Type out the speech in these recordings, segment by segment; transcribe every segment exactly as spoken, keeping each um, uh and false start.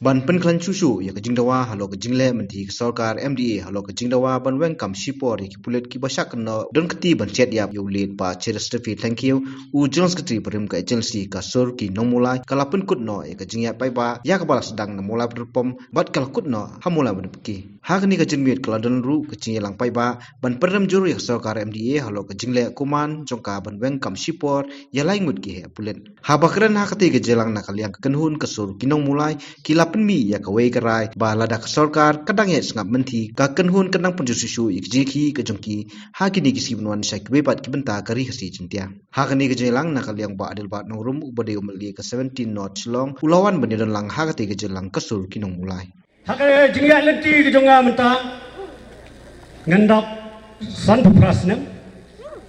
Ban pynkhlaiñ shuh shuh ïa ka jingdawa halor ka jingleh mynta ka sorkar M D A halor ka jingdawa ban weng kam shipor ïa ki pulit kiba shah kynnoh don kti ban siat ïap ïa u late Bah Cheristerfield Thangkhiew, u General Secretary barim ka agency ka Sur ki Nongmawlai, ka la pynkut noh ïa ka jingïaid paidbah ïa kaba la sdang na Mawlai Petrol Pump bad ka la kut noh ha Mawlai Badpyrki. Ha kane ka jingmut ka la don ruh ka jingïalang paidbah ban pyndem jur ïa ka sorkar M D A halor ka jingleh kuman jong ka ban weng kam shipor ïa lai ngut ki heh pulit. Haba kren ha katei ka jingïalang na ka liang ka kynhun ka Sur ki Nongmawlai, ki la pynmih ïa kawei ka rai ba lada ka sorkar ka dang ïaid sngap mynta, ka kynhun ka dang pynjur shuh shuh ïa ka jingïakhih ka jong ki ha kine ki sngi ban wan sha kiwei pat ki bynta ka Ri Khasi Jaiñtia. Ha kane ka jingïalang na ka liang Bah Adelbert Nongrum uba dei u M L A ka seventeen North Shillong u la wan ban ïadon lang ha katei ka jingïalang ka Sur ki Nongmawlai. Ha ka jingïaid lynti ka jong nga mynta, ngan dap sanphew phra snem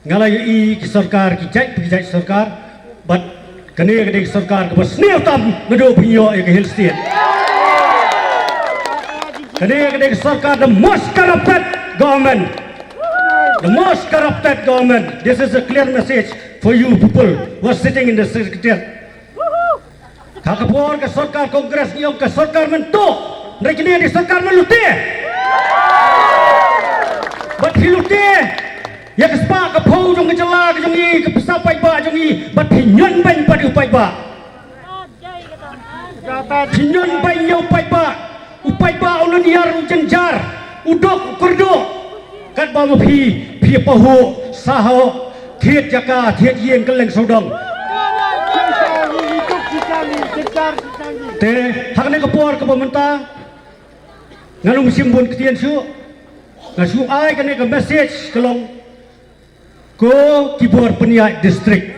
nga la ïohi ki sorkar, ki jait ki jait sorkar, bad kane ka dei ka sorkar kaba sniew tam naduh ba pynïoh ïa ka Hill State. Kane ka dei ka sorkar, the most corrupted government. The most corrupted government. This is a clear message for you people who are sitting in the secretariat. Ha ka por ka sorkar Congress ngi ong ka sorkar mynta, hynrei kane ka dei sorkar mynlute. Bad phi lute ïa ka spah ka phew jong ka jylla ka jong ngi, ka pisa paidbah jong ngi, bad phi ñion beiñ pat ïa u paidbah. Phi ñion beiñ ïa u paidbah. U paidbah u lynñiar u jynjar, u duk u kyrduh. Katba ma phi, phi pahuh, sahoh, thied jaka, thied ïing kylleng sawdong. Te ha kane ka por kaba mynta ngan ym shim bun ktien shuh. Nga shu ai kane ka message ka long, ko ki bor pynïaid district,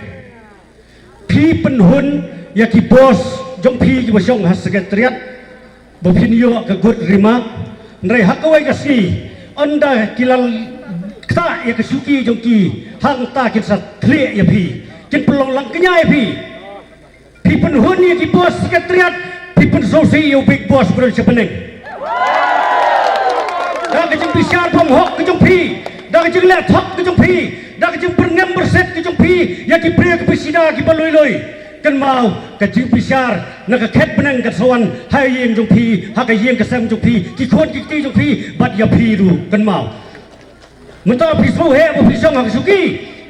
phi pynhun ïa ki boss jong phi kiba shong ha secretariat ba phin ïoh ka good remark. Hynrei ha kawei ka sngi ynda ki la ktah ïa ka shuki jong ki, hangta kin sa thlieh ïa phi, kin pynlong lang kñia ïa phi. Phi pynhun ïa ki boss secretariat, phi pynsngewsih ïa u big boss ba don sha bneng. Da ka jingbishar bymhok ka jong phi, da ka jingleh thok ka jong phi, da ka jingpyrnem byrset ka jong phi ïa ki briew kiba shida kiba lui lui. Kynmaw, ka jingbishar na ka khet bneng kan sa wan ha ïing jong phi, ha ka ïing ka sem jong phi, ki khun ki kti jong phi, bad ïa phi ruh, kynmaw. Mynta phi sngewheh ba phi shong ha ka shuki,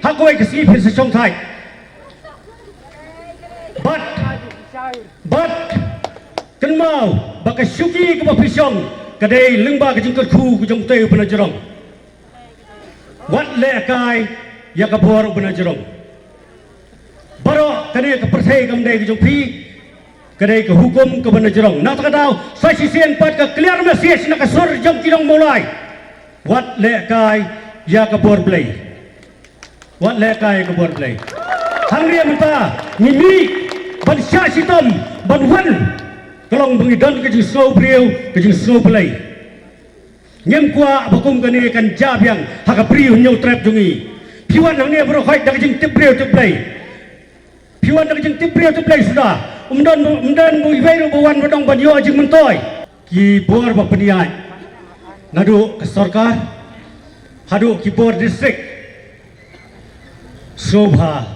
ha kawei ka sngi phin sa shong thait. Bad, bad kynmaw ba ka shuki kaba phi shong ka dei lyngba ka jingkyrkhu ka jong utei u Bah Najrong. Wat lehkai ïa ka bor u Bah Najrong. Baroh kane ka pyrthei kam dei ka jong phi, ka dei ka hukum ka Bah Najrong. Na kata ka daw sa shisien pat ka clear message na ka sur jong ki nong Mawlai. Wat lehkai ïa ka bor Blei. Wat lehkai ïa ka bor Blei. Hangne mynta ngi mih ban shah shitom ban wan, ka long ba ngi don ka jingsngew briew, ka jingsngew Blei. Ngim kwah ba kum kane kan jia biang ha ka Bri Hynñiewtrep jong ngi. Phi wan hangne baroh khoit da ka jingtip briew tip Blei. Phi wan da ka jingtip briew tip Blei suda. Ym don, ym don iwei ruh ba wan ba dang ban ïoh jingmyntoi. Ki bor ba pynïaid, naduh ka sorkar haduh ki bor district, sngewbha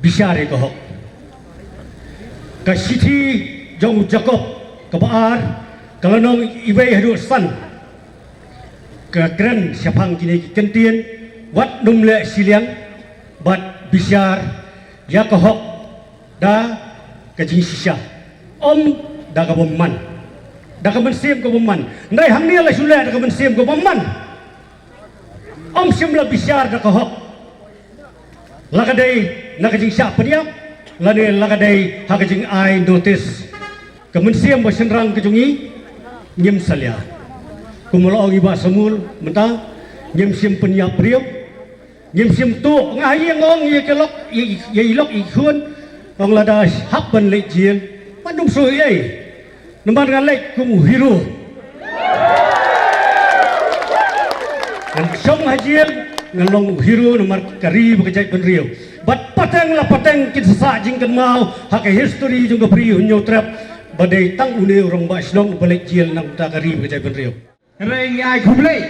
bishar ïa ka hok. Ka shithi jong u Jakob kaba ar, ka lynnong iwei haduh san, ka kren shaphang kine ki kyntien: wat nym leh shiliang bad bishar ïa ka hok da ka jingshisha, ym da ka bymman, da ka mynsiem ka bymman. Hynrei hangne la shu leh da ka mynsiem ka bymman. Ym shym la bishar da ka hok. La ka dei na ka jingshah pynïap lane la ka dei ha ka jingai notice. Ka mynsiem ba shynrang ka jong ngi ngim salia. Kum la ong i Bah Samul mynta, ngim shym pynïap briew. Ngim shym tuh, nga ha ïing ong ïa ki lok, ïa, ïa i lok i khun, ong lada hap ban leit jel, wat nym shu ei. Namar nga leit kum u hero. Ngan shong ha jel, ngan long u hero namar ka ri bad ka jaitbynriew. Bad pateng la pateng kin sa sah jingkynmaw ha ka history jong ka Bri Hynñiewtrep ba dei tang une u rangbah shnong uba leit jel na ka bynta ka ri bad ka jaitbynriew. Hynrei ngi ai khublei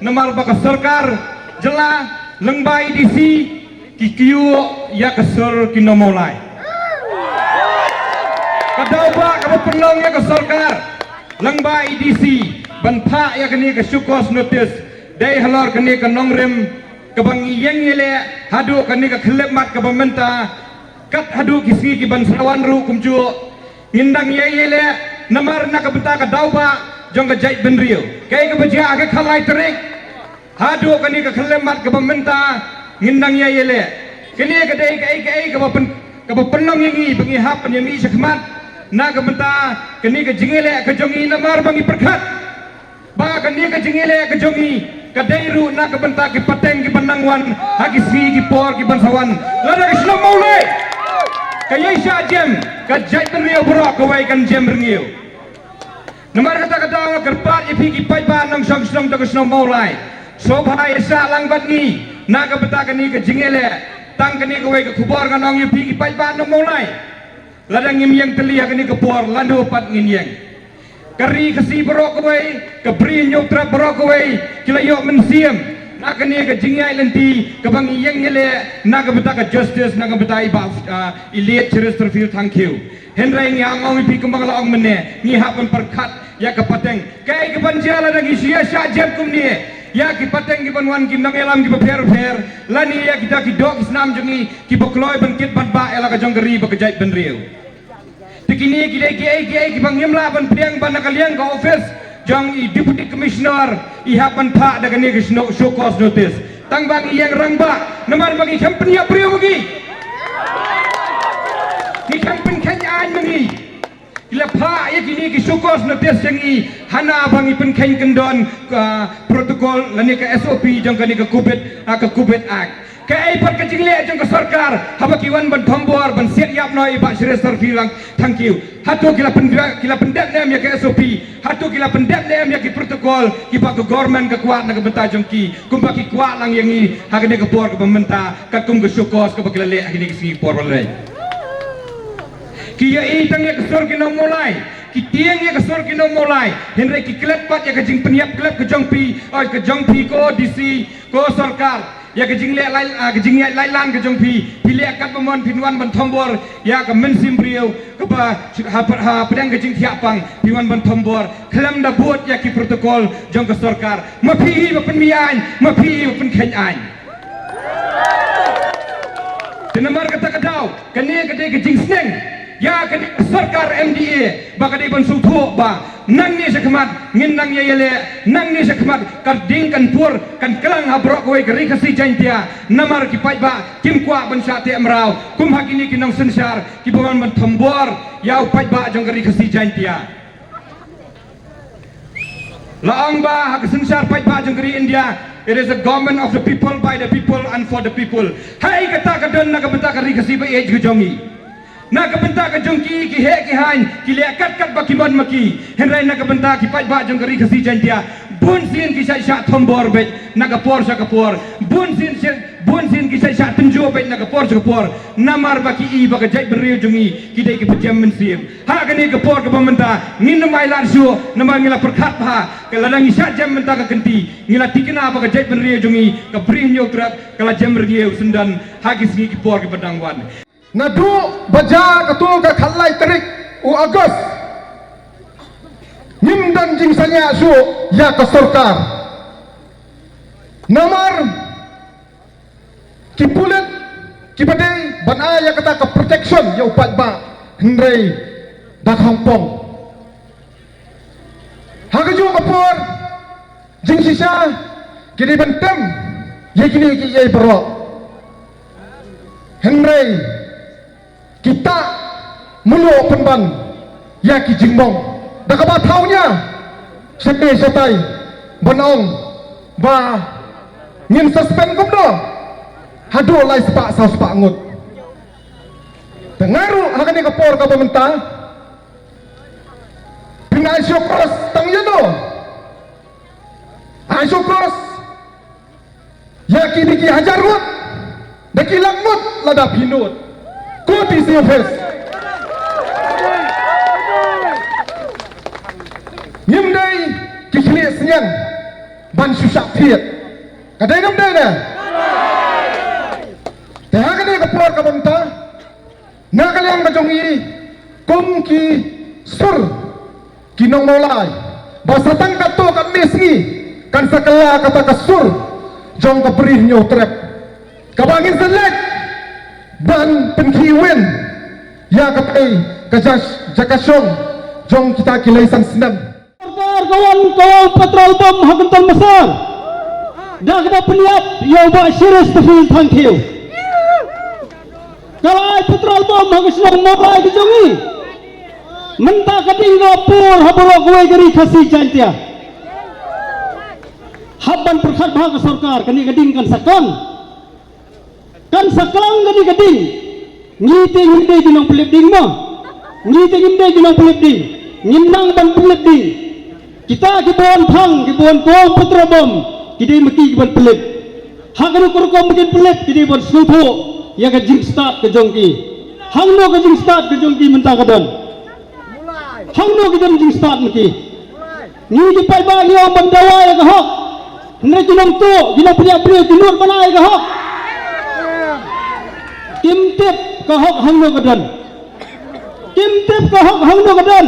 namar ba ka sorkar jylla lyngba i D C ki kyiuh ïa ka sur ki nong Mawlai. Ka daw ba kaba pynlong ïa ka sorkar lyngba i D C ban phah ïa kane ka show cause notice dei halor kane ka nongrim kaba ngi ïeng ïaleh haduh kane ka khyllipmat kaba mynta. Kat haduh ki sngi ki ban sa wan ruh kumjuh ngin dang ïeng ïaleh namar na ka bynta ka daw ba jong ka jaitbynriew. Kaei kaba jia ha ka khatlai tarik haduh kane ka khyllipmat kaba mynta ngin dang ïeng ïaleh. Kane ka dei kaei kaei kaba pyn, kaba pynlong ïa ngi ba ngi hap ban ïa mih shakhmat na ka bynta kane ka jingïaleh ka jong ngi namar ba ngi pyrkhat ba kane ka jingïaleh ka jong ngi ka dei ruh na ka bynta ki pateng ki ban nang wan ha ki sngi ki por ki ban sa wan. Lada ka shnong Mawlai ka ïai shah jem, ka jaitbynriew baroh kawei kan jem rngiew. Namar kata ka daw nga kyrpad ïa phi ki paidbah nongshong shnong jong ka shnong Mawlai, sngewbha ïa shah lang bad ngi na ka bynta kane ka jingïaleh. Tang kane kawei ka khubor ngan ong ïa phi ki paidbah nong Mawlai. Lada ngim ïeng tylli ha kane ka por lano pat ngin ïeng. Ka ri Khasi baroh kawei, ka Bri Hynñiewtrep baroh kawei ki la ïoh mynsiem na kane ka jingïaid lynti kaba ngi ïeng ïaleh na ka bynta ka justice, na ka bynta i Bah, ah, i Late Cheristerfield Thangkhiew. Hynrei ngi ong ong ïa phi kumba nga la ong mynne, ngi hap ban pyrkhat ïa ka pateng. Kaei ka ban jia lada ngi shu ïa shah jem kumne ïa ki pateng ki ban wan ki nongïalam kiba pher pher lane ïa kita ki doh ki snam jong ngi kiba kloi ban kit ban bah ïa la ka jong ka ri bad ka jaitbynriew. Te kine ki dei kiei kiei kiba ngim lah ban pdiang ba na ka liang ka office jong i Deputy Commissioner i hap ban phah da kane ka show cause notice. Tang ba ngi ïeng rangbah namar ba ngi khlem pynïap briew ma ngi. Ngi khlem pynkheiñ aiñ ma ngi. Ki la phah ïa kine ki show cause notice ïa ngi hana ba ngi pynkheiñ kyndon ka protocol lane ka S O P jong kane ka COVID, ah, ka COVID Act. Kaei pat ka jingleh jong ka sorkar haba ki wan ban thombor ban siat ïap noh i Bah Cheristerfield Thangkhiew? Hato ki la pyndep, ki la pyndep ne em ïa ka S O P? Hato ki la pyndep ne em ïa ki protocol kiba ka government ka kwah na ka bynta jong ki kumba ki kwah lang ïa ngi ha kane ka por kaba mynta katkum ka show cause kaba ki la leh ha kine ki sngi por ba la leit? Ki ïa i tang ïa ka sur ki nong Mawlai, ki tieng ïa ka sur ki nong Mawlai, hynrei ki klet pat ïa ka jingpynïap klet ka jong phi, oi, ka jong phi ko D C, ko sorkar. Ïa ka jingleh lai, ah, ka jingïaid lailan ka jong phi, phi leh katba mon phin wan ban thombor ïa ka mynsiem briew kaba ha, ha, ha pdeng ka jingthiah pang phi wan ban thombor khlem da bud ïa ki protocol jong ka sorkar. Ma phi hi ba pynmih aiñ, ma phi hi ba pynkheiñ aiñ. Te namar kata ka daw kane ka dei ka jingsneng ïa kane ka sorkar M D A ba ka dei ban sngewthuh ba nangne shakhmat ngin nang ïa ïaleh, nangne shakhmat ka ding kan pur kan klang ha baroh kawei ka Ri Khasi Jaiñtia. Namar ki paidbah kim kwah ban shah teh mraw kum ha kine ki nongsynshar kiba wan ban thombor ïa u paidbah jong ka Ri Khasi Jaiñtia. La ong ba ha ka synshar paidbah jong ka ri India, it is a government of the people, by the people and for the people. Haei kata ka don na ka bynta ka Ri Khasi ba ïeit ka jong ngi? Na ka bynta ka jong ki, ki heh ki haiñ ki leh kat kat ba ki mon ma ki. Hynrei na ka bynta ki paidbah jong ka Ri Khasi Jaiñtia, bun sien ki shait shah thombor beit na ka por sha ka por. Bun sien, bun sien ki shait shah tynjuh beit na ka por sha ka por. Namar ba ki i ba ka jaitbynriew jong ngi ki dei kiba jem mynsiem. Ha kane ka por kaba mynta ngin ym ailad shuh namar ngi la pyrkhat bha, ka lada ngi shah jem mynta ka kynti ngi la thikna ba ka jaitbynriew jong ngi ka Bri Hynñiewtrep ka la jem rngiew syndon ha ki sngi ki por kiba dang wan. Naduh ba jia kato ka khatlai tarik u August ngim don jingsaniah shuh ïa ka sorkar. Namar ki pulit kiba dei ban ai ïa kata ka protection ïa u paidbah, hynrei da khongpong. Ha kajuh ka por jingshisha ki dei ban tem ïa kine kiei baroh, hynrei kita mluh pynban ïa ki jingmong da kaba thaw nia shatei shatai ban ong ba ngin suspend kumno haduh lai spah saw spah ngut. Te nga ruh ha kane ka por kaba mynta phin ai show cause tang ïano? Ai show cause ïa kine ki hajar ngut, da ki lak ngut lada phi nud. Ko D C office. Ngim dei ki khlieh sniang ban shu shah thied. Ka dei ngam dei ne? Te ha kane ka por kaba mynta na ka liang ka jong ngi kum ki sur ki nong Mawlai, ba sa tang katto katne sngi kan sa kylla kata ka sur jong ka Bri Hynñiewtrep kaba ngin sa leit ban pynkhih win ïa katei ka jaka shong jong kita ki lai san snem. Sorkar ka wan ka wan petrol bomb ha Kynton Massar da kaba pynïap ïa u Bah Shiris Tefil Thangkhiew. Ka la ai petrol bomb ha ka shnong Mawlai ka jong ngi. Mynta ka ding ka la pur ha baroh kawei ka ri Khasi Jaintia. Hap ban pyrkhat bha ka sorkar, kane ka ding kan sa klang. Kan sa klang kane ka ding. Ngi te ngim dei ki nongpynlip ding mo. Ngi te ngim dei ki nongpynlip ding. Ngim nang ban pynlip ding. Kita ki bun thang, ki bun kong petrol bomb, ki dei ma ki ki ban pynlip. Ha kano ka rukom ba kin pynlip, ki dei ban sngewthuh ïa ka jingstad ka jong ki. Hangno ka jingstad ka jong ki mynta ka don? Hangno ka don jingstad ma ki? Ngi ki paidbah ngi ong ban dawa ïa ka hok. Hynrei ki nongtuh, ki nongpynïap briew ki nud ban ai ïa ka hok. Kim tip ka hok hangno ka don. Kim tip ka hok hangno ka don.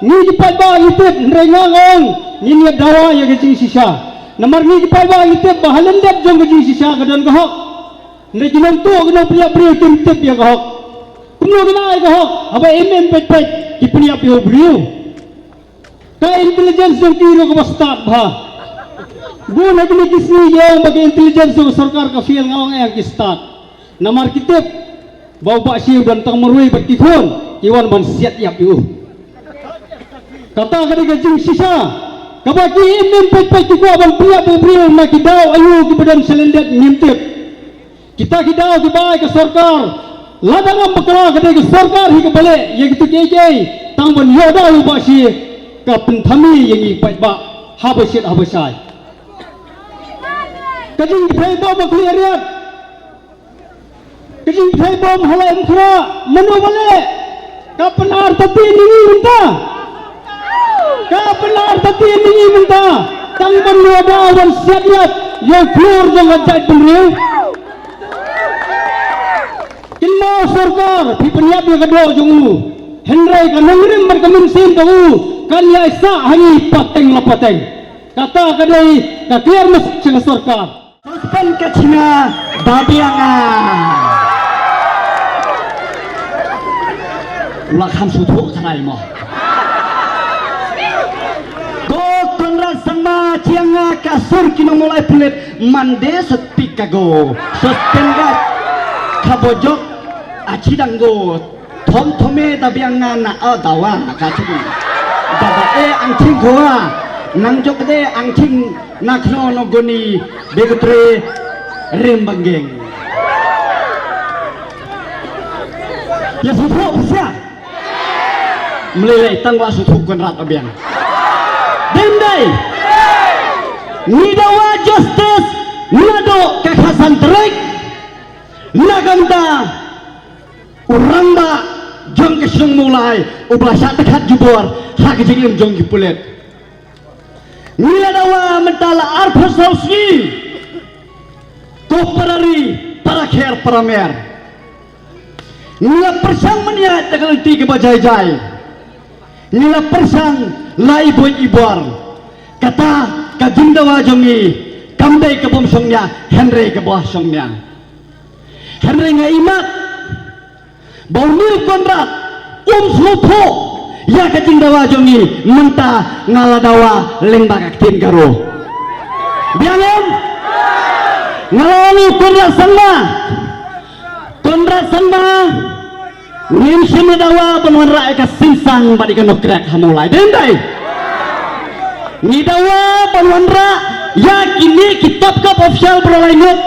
Ngi ki paidbah ngi tip, hynrei nga nga ong ngin ïa dawa ïa ka jingshisha. Namar ngi ki paidbah ngi tip ba ha lyndet jong ka jingshisha ka don ka hok. Hynrei ki nongtuh, ki nongpynïap briew kim tip ïa ka hok. Kumno kin ai ka hok haba im im peit peit ki pynïap ïa u briew? Ka intelligence jong ki ruh kaba stad bha. Bun ha kine ki sngi ki ong ba ka intelligence jong ka sorkar ka fail, nga ong ïa ki stad. Namar ki tip ba u Bah Shi u don tang marwei bad ki khun, ki wan ban siat ïap ïa u. Kata ka dei ka jingshisha kaba ki im im peit peit ki kwah ban pynïap ïa u briew na ki daw aïu kiba don sha lyndet ngim tip. Kita ki daw kiba ai ka sorkar, lada ngam bakla ka dei ka sorkar hi kaba leh ïa kito kiei kiei tang ban ïoh daw ïa u Bah Shi, ka pynthame ïa ngi paidbah haba shit haba shai. Ka jingpynthame ba khlieh riat, ka jingpynthame ba ha la em khra, mano ba leh? Ka pynartatien ïa ngi mynta. Ka pynartatien ïa ngi mynta. Tang ban ïoh daw ban siat ïap ïa u khlur jong ka jaitbynriew. Kynmaw sorkar, phi pynïap ïa ka doh jong u. Hynrei ka nongrim bad ka mynsiem jong u kan ïaisah ha ngi pateng la pateng. Kata ka dei ka clear message jong ka sorkar. Suspend ka China da biang nga. U la kham sngewthuh tharai mo. Ko Conrad Sangma, chiang nga ka sur ki nong Mawlai pynlip, Monday sa tik ka go. Suspend ka, ka bojok a chi dang go. Thom thome da biang nga na a dawa ka chini. Da ba e ang ching khoa. Nang jok de ang ching na khno no goni begatre rim banggeng. Ya suthu psia. Melilai tang wa suthu Conrad abiang. Dendai. Ni dawa justice, ni ado ka khasan trek. Na ganda. U rangbah jong ka shnong Mawlai uba la shah tyrkhong jubor ha ka jingim jong ki pulit. Ngi la dawa mynta la arphew saw sngi ko para ri para kher para mer. Ngi la pyrshang mynta da ka lynti kaba jai jai. Ngi la pyrshang la i bor i bor. Kata ka jingdawa jong ngi kam dei ka bym shongnia hynrei kaba shongnia. Hynrei nga imat ba une u Conrad um sngewthuh ïa ka jingdawa jong ngi, mynta nga la dawa lyngba ka ktien Garo. Biang em? Nga la ong u Conrad Sangma. Conrad Sangma, ngim shym la dawa ban wanrah ïa ka Sinsang bad ïa ka Nokrek ha Mawlai, dei ym dei? Ngi dawa ban wanrah ïa kine ki top kop official ba la lai ngut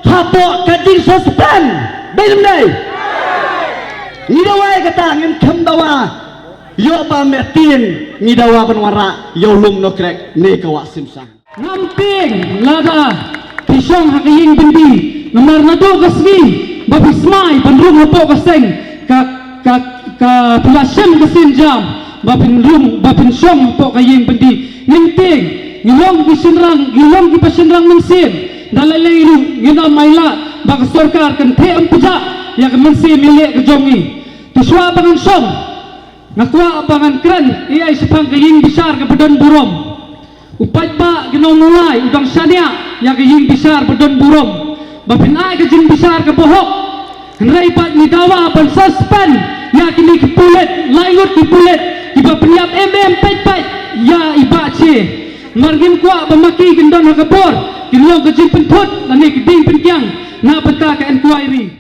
hapoh ka jingsuspend, dei ym dei? Ngi dawa ïa kata, ngim kham dawa ïoh ba Martin, ngi dawa ban wanrah ïa u Lum Nokrek ne ka Wah Sinsang. Ngam tieng lada phi shong ha ka ïing byndi, namar naduh ka sngi ba phi smai ban rung hapoh ka seng, ka, ka, ka phi la shem ka sienjam ba phin rung, ba phin shong hapoh ka ïing byndi. Ngim tieng, ngi long ki shynrang, ngi long kiba shynrang mynsiem. Da lei lei ruh ngin ym ailad ba ka sorkar kan theh ym pjah ïa ka mynsiem ïaleh ka jong ngi. Te shuwa ba ngan shong Nga kwah ba ngan kren ïa shaphang ka ïing bishar kaba don burom. U paidbah ki nongmulai u dang shaniah ïa ka ïing bishar ba don burom. Ba phin ai ka jingbishar kaba hok. Hynrei pat ngi dawa ban suspend ïa kine ki pulit, lai ngut ki pulit kiba pynïap em em peit peit ïa i Bah Che. Namar ngim kwah ba ma ki kin don ha ka bor, kin long ka jingpynthut lane ka jingpynkiang na bynta ka inquiry.